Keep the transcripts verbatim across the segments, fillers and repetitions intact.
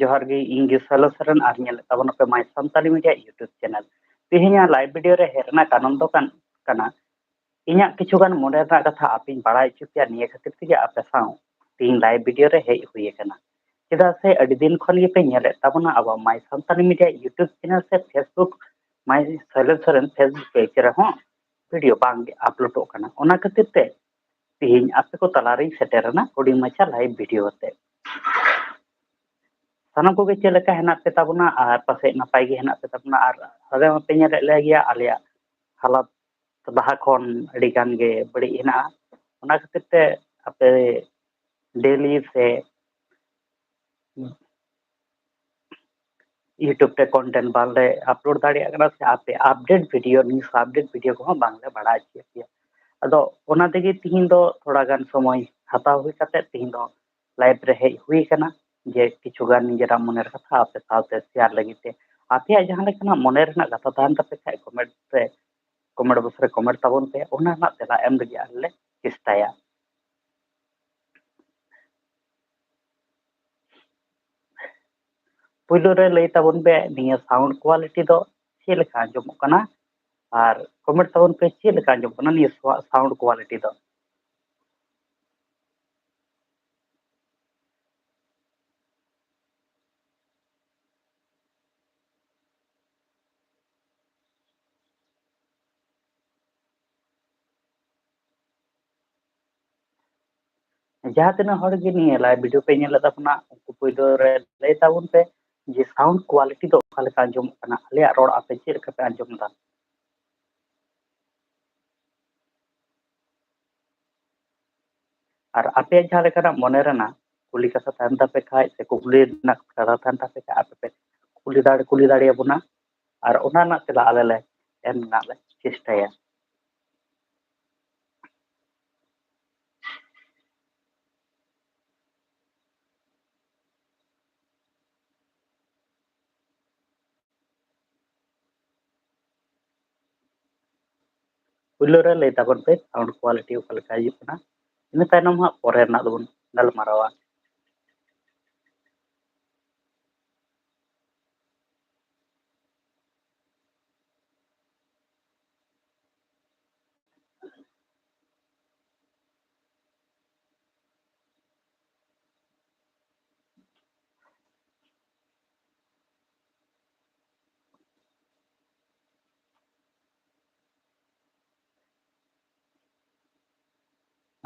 ᱡᱚᱦᱟᱨ ᱜᱮ, ᱤᱧ ᱜᱮ ᱥᱟᱞᱚ ᱥᱚᱨᱮᱱ, ᱟᱨ ᱧᱮᱞᱮᱫ ᱛᱟᱵᱚᱱᱟᱯᱮ My Santali Media YouTube channel᱾ ᱛᱮᱦᱮᱧᱟᱜ live video ᱨᱮ ᱦᱮᱡ ᱨᱮᱱᱟᱜ ᱠᱟᱨᱚᱱ ᱫᱚ ᱠᱟᱱ ᱠᱟᱱᱟ, ᱤᱧᱟᱹᱜ ᱠᱤᱪᱷᱩ ᱜᱟᱱ ᱢᱚᱱᱮ ᱨᱮᱱᱟᱜ ᱠᱟᱛᱷᱟ ᱟᱯᱮᱧ ᱵᱟᱲᱟᱭ ᱦᱚᱪᱚ ᱯᱮᱭᱟ, ᱱᱤᱭᱟᱹ ᱠᱷᱟᱹᱛᱤᱨ ᱛᱮᱜᱮ ᱟᱯᱮ ᱥᱟᱶ ᱛᱮᱦᱮᱧ live video ᱨᱮ ᱦᱮᱡ ᱦᱩᱭ ᱟᱠᱟᱱᱟ᱾ ᱪᱮᱫᱟᱜ ᱥᱮ ᱟᱹᱰᱤ ᱫᱤᱱ ᱠᱷᱚᱱ ᱜᱮᱯᱮ ᱧᱮᱞᱮᱫ ᱛᱟᱵᱚᱱᱟ ᱟᱵᱚᱣᱟᱜ My Santali Media YouTube channel ᱥᱮ Facebook My ᱥᱟᱞᱚ Soren Facebook page ᱨᱮᱦᱚᱸ video ᱵᱟᱝ ᱜᱮ ᱟᱯᱞᱳᱰᱚᱜ ᱠᱟᱱᱟ᱾ ᱚᱱᱟ ᱠᱷᱟᱹᱛᱤᱨ ᱛᱮ ᱛᱮᱦᱮᱧ ᱟᱯᱮ ᱠᱚ ᱛᱟᱞᱟᱨᱤᱧ ᱥᱮᱴᱮᱨ ᱮᱱᱟ ᱦᱩᱰᱤᱧ ᱢᱟᱪᱷᱟ live video ᱛᱮ᱾ ᱥᱟᱱᱟᱢ ᱠᱚᱜᱮ ᱪᱮᱫ ᱞᱮᱠᱟ ᱦᱮᱱᱟᱜ ᱯᱮ ᱛᱟᱵᱚᱱᱟ? ᱟᱨ ᱯᱟᱥᱮᱡ ᱱᱟᱯᱟᱭ ᱜᱮ ᱦᱮᱱᱟᱜ ᱯᱮ ᱛᱟᱵᱚᱱᱟ, ᱟᱨ ᱟᱞᱮ ᱦᱚᱸᱯᱮ ᱧᱮᱞᱮᱫ ᱞᱮ ᱜᱮᱭᱟ, ᱟᱞᱮᱭᱟᱜ ᱦᱟᱞᱚᱛ ᱞᱟᱦᱟ ᱠᱷᱚᱱ ᱟᱹᱰᱤ ᱜᱟᱱ ᱜᱮ ᱵᱟᱹᱲᱤᱡ ᱦᱮᱱᱟᱜᱼᱟ᱾ ᱚᱱᱟ ᱠᱷᱟᱹᱛᱤᱨ ᱛᱮ ᱟᱯᱮ daily ᱥᱮ YouTube ᱨᱮ content ᱵᱟᱝᱞᱮ upload ᱫᱟᱲᱮᱭᱟᱜ ᱠᱟᱱᱟ, ᱥᱮ ᱟᱯᱮ update video, news update video ᱠᱚᱦᱚᱸ ᱵᱟᱝᱞᱮ ᱵᱟᱲᱟᱭ ᱦᱚᱪᱚᱭᱮᱫ ᱯᱮᱭᱟ᱾ ᱟᱫᱚ ᱚᱱᱟ ᱛᱮᱜᱮ ᱛᱤᱦᱤᱧ ᱫᱚ ᱛᱷᱚᱲᱟ ᱜᱟᱱ ᱥᱚᱢᱚᱭ ᱦᱟᱛᱟᱣ ᱦᱩᱭ ᱠᱟᱛᱮ ᱛᱤᱦᱤᱧ ᱫᱚ live ᱨᱮ ᱦᱮᱡ ᱦᱩᱭ ᱟᱠᱟᱱᱟ, ᱡᱮ ᱠᱤᱪᱷᱩ ᱜᱟᱱ ᱱᱤᱡᱮᱨᱟᱜ ᱢᱚᱱᱮᱨ ᱠᱟᱛᱷᱟ ᱟᱯᱮ ᱥᱟᱶᱛᱮ share ᱞᱟᱹᱜᱤᱫ ᱛᱮ᱾ ᱟᱯᱮᱭᱟᱜ ᱡᱟᱦᱟᱸ ᱞᱮᱠᱟᱱᱟᱜ ᱢᱚᱱᱮ ᱨᱮᱱᱟᱜ ᱠᱟᱛᱷᱟ ᱛᱟᱦᱮᱱ ᱛᱟᱯᱮ ᱠᱷᱟᱡ comment ᱨᱮ, comment box ᱨᱮ comment ᱛᱟᱵᱚᱱ ᱯᱮ, ᱚᱱᱟ ᱨᱮᱱᱟᱜ ᱛᱮᱞᱟ ᱮᱢ ᱞᱟᱹᱜᱤᱫ ᱟᱞᱮ ᱞᱮ ᱪᱮᱥᱴᱟᱭᱟ᱾ ᱯᱩᱭᱞᱩ ᱨᱮ ᱞᱟᱹᱭ ᱛᱟᱵᱚᱱ ᱯᱮ, ᱱᱤᱭᱟᱹ sound quality ᱫᱚ ᱪᱮᱫ ᱞᱮᱠᱟ ᱟᱸᱡᱚᱢᱚᱜ ᱠᱟᱱᱟ, ᱟᱨ comment ᱛᱟᱵᱚᱱ ᱯᱮ ᱪᱮᱫ ᱞᱮᱠᱟ ᱟᱸᱡᱚᱢᱚᱜ ᱠᱟᱱᱟ ᱱᱤᱭᱟᱹ sound quality ᱫᱚ᱾ ᱡᱟᱦᱟᱸ ᱛᱤᱱᱟᱹᱜ ᱦᱚᱲ ᱜᱮ ᱱᱤᱭᱟᱹ live video ᱯᱮ ᱧᱮᱞᱮᱫ ᱛᱟᱵᱚᱱᱟ, ᱩᱱᱠᱩ ᱯᱩᱭᱞᱩ ᱨᱮ ᱞᱟᱹᱭ ᱛᱟᱵᱚᱱ ᱯᱮ ᱡᱮ sound quality ᱫᱚ ᱚᱠᱟ ᱞᱮᱠᱟ ᱟᱸᱡᱚᱢᱚᱜ ᱠᱟᱱᱟ, ᱟᱞᱮᱭᱟᱜ ᱨᱚᱲ ᱟᱯᱮ ᱪᱮᱫ ᱞᱮᱠᱟ ᱯᱮ ᱟᱸᱡᱚᱢ ᱮᱫᱟ? ᱟᱨ ᱟᱯᱮᱭᱟᱜ ᱡᱟᱦᱟᱸ ᱞᱮᱠᱟᱱᱟᱜ ᱢᱚᱱᱮ ᱨᱮᱱᱟᱜ ᱠᱩᱞᱤ ᱠᱟᱛᱷᱟ ᱛᱟᱦᱮᱱ ᱛᱟᱯᱮ ᱠᱷᱟᱡ, ᱥᱮ ᱠᱩᱠᱞᱤ ᱨᱮᱱᱟᱜ ᱠᱟᱛᱷᱟ ᱛᱟᱦᱮᱱ ᱛᱟᱯᱮ ᱠᱷᱟᱡ, ᱟᱯᱮ ᱯᱮ ᱠᱩᱞᱤ ᱫᱟᱲᱮ, ᱠᱩᱞᱤ ᱫᱟᱲᱮᱭᱟᱵᱚᱱᱟ, ᱟᱨ ᱚᱱᱟ ᱨᱮᱱᱟᱜ ᱛᱮᱞᱟ ᱟᱞᱮ ᱞᱮ ᱮᱢ ᱨᱮᱱᱟᱜ ᱞᱮ ᱪᱮᱥᱴᱟᱭᱟ᱾ ᱯᱩᱭᱞᱩ ᱨᱮ ᱞᱟᱹᱭ ᱛᱟᱵᱚᱱ ᱯᱮ sound quality ᱚᱠᱟ ᱞᱮᱠᱟ ᱦᱤᱡᱩᱜ ᱠᱟᱱᱟ, ᱤᱱᱟᱹ ᱛᱟᱭᱱᱚᱢ ᱦᱟᱸᱜ ᱯᱚᱨᱮ ᱨᱮᱱᱟᱜ ᱫᱚᱵᱚᱱ ᱜᱟᱞᱢᱟᱨᱟᱣᱟ᱾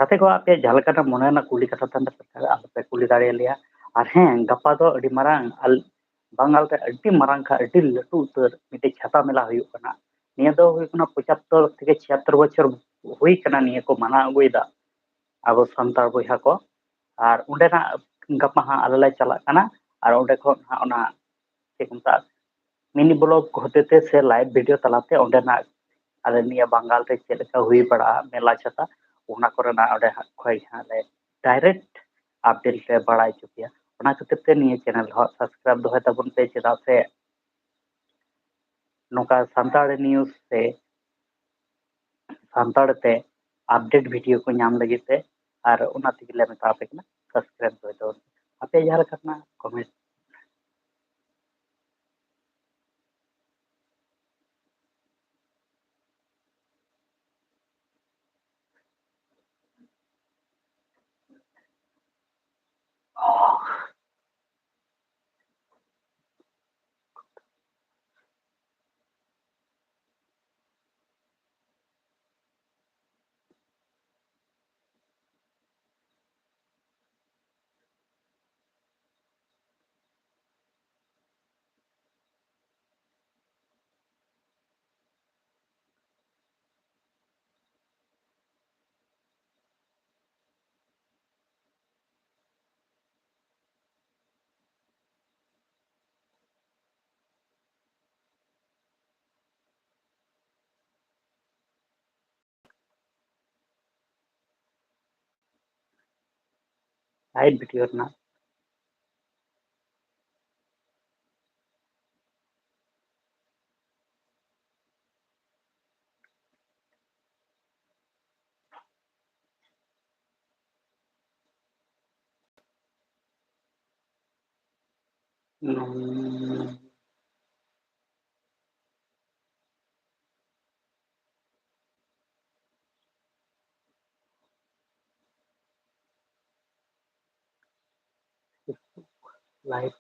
ᱜᱟᱛᱮ ᱠᱚ, ᱟᱯᱮᱭᱟᱜ ᱡᱟᱦᱟᱸ ᱞᱮᱠᱟᱱᱟᱜ ᱢᱚᱱᱮ ᱨᱮᱱᱟᱜ ᱠᱩᱞᱤ ᱠᱟᱛᱷᱟ ᱛᱟᱦᱮᱱ ᱛᱟᱯᱮ ᱠᱷᱟᱱ ᱟᱞᱚᱯᱮ ᱠᱩᱞᱤ ᱫᱟᱲᱮᱭᱟᱞᱮᱭᱟ᱾ ᱟᱨ ᱦᱮᱸ, ᱜᱟᱯᱟ ᱫᱚ ᱟᱹᱰᱤ ᱢᱟᱨᱟᱝ ᱟᱞ-, ᱵᱟᱝᱜᱟᱞ ᱨᱮ ᱟᱹᱰᱤ ᱢᱟᱨᱟᱝ ᱠᱷᱟ-, ᱟᱹᱰᱤ ᱞᱟᱹᱴᱩ ᱩᱛᱟᱹᱨ ᱢᱤᱫᱴᱮᱡ ᱪᱷᱟᱛᱟ ᱢᱮᱞᱟ ᱦᱩᱭᱩᱜ ᱠᱟᱱᱟ᱾ ᱱᱤᱭᱟᱹ ᱫᱚ ᱦᱩᱭᱩᱜ ᱠᱟᱱᱟ ᱯᱚᱸᱪᱟᱛᱛᱳᱨ ᱛᱷᱮᱠᱮ ᱪᱷᱤᱭᱟᱛᱛᱳᱨ ᱵᱚᱪᱷᱚᱨ ᱦᱩᱭ ᱠᱟᱱᱟ ᱱᱤᱭᱟᱹ ᱠᱚ ᱢᱟᱱᱟᱣ ᱟᱹᱜᱩᱭᱮᱫᱟ ᱟᱵᱚ ᱥᱟᱱᱛᱟᱲ ᱵᱚᱭᱦᱟ ᱠᱚ᱾ ᱟᱨ ᱚᱸᱰᱮᱱᱟᱜ ᱜᱟᱯᱟ ᱦᱟᱸᱜ ᱟᱞᱮ ᱞᱮ ᱪᱟᱞᱟᱜ ᱠᱟᱱᱟ᱾ ᱟᱨ ᱚᱸᱰᱮ ᱠᱷᱚᱱ ᱦᱟᱸᱜ ᱚᱱᱟ ᱪᱮᱫ ᱠᱚ ᱢᱮᱛᱟᱜᱼᱟ, ᱢᱤᱱᱤ ᱵᱞᱚᱜ ᱦᱚᱛᱮᱛᱮ ᱥᱮ ᱞᱟᱭᱤᱵᱷ ᱵᱷᱤᱰᱤᱭᱳ ᱛᱟᱞᱟᱛᱮ ᱚᱸᱰᱮᱱᱟᱜ ᱟᱞᱮ ᱱᱤᱭᱟᱹ ᱵᱟᱝᱜᱟᱞ ᱨᱮ ᱪᱮᱫ ᱞᱮᱠᱟ ᱦᱩᱭ ᱵᱟᱲᱟᱜᱼᱟ ᱢᱮᱞᱟ ᱪᱷᱟᱛᱟ, ᱚᱱᱟ ᱠᱚᱨᱮᱱᱟᱜ ᱚᱸᱰᱮ ᱦᱟᱸᱜ ᱠᱷᱚᱡ ᱦᱟᱸᱜ ᱞᱮ ᱰᱟᱭᱨᱮᱠᱴ ᱟᱯᱰᱮᱴ ᱞᱮ ᱵᱟᱲᱟᱭ ᱦᱚᱪᱚ ᱯᱮᱭᱟ᱾ ᱚᱱᱟ ᱠᱷᱟᱹᱛᱤᱨ ᱛᱮ ᱱᱤᱭᱟᱹ ᱪᱮᱱᱮᱞ ᱦᱚᱸ ᱥᱟᱵᱥᱠᱨᱟᱭᱤᱵ ᱫᱚᱦᱚᱭ ᱛᱟᱵᱚᱱ ᱯᱮ, ᱪᱮᱫᱟᱜ ᱥᱮ ᱱᱚᱝᱠᱟ ᱥᱟᱱᱛᱟᱲᱤ ᱱᱤᱭᱩᱡᱽ ᱥᱮ ᱥᱟᱱᱛᱟᱲ ᱛᱮ ᱟᱯᱰᱮᱴ ᱵᱷᱤᱰᱤᱭᱳ ᱠᱚ ᱧᱟᱢ ᱞᱟᱹᱜᱤᱫ ᱛᱮ᱾ ᱟᱨ ᱚᱱᱟ ᱛᱮᱜᱮ ᱞᱮ ᱢᱮᱛᱟ ᱯᱮ ᱠᱟᱱᱟ, ᱥᱟᱵᱥᱠᱨᱟᱭᱤᱵ ᱫᱚᱦᱚᱭ ᱛᱟᱵᱚᱱ ᱯᱮ᱾ ᱟᱯᱮ ᱡᱟᱦᱟᱸ ᱞᱮᱠᱟ ᱨᱮᱱᱟᱜ ᱠᱚᱢᱮᱱᱴ ᱞᱟᱭᱤᱵᱷ ᱵᱷᱤᱰᱤᱭᱳ ᱨᱮᱱᱟᱜ ᱞᱟᱭᱤᱵᱷ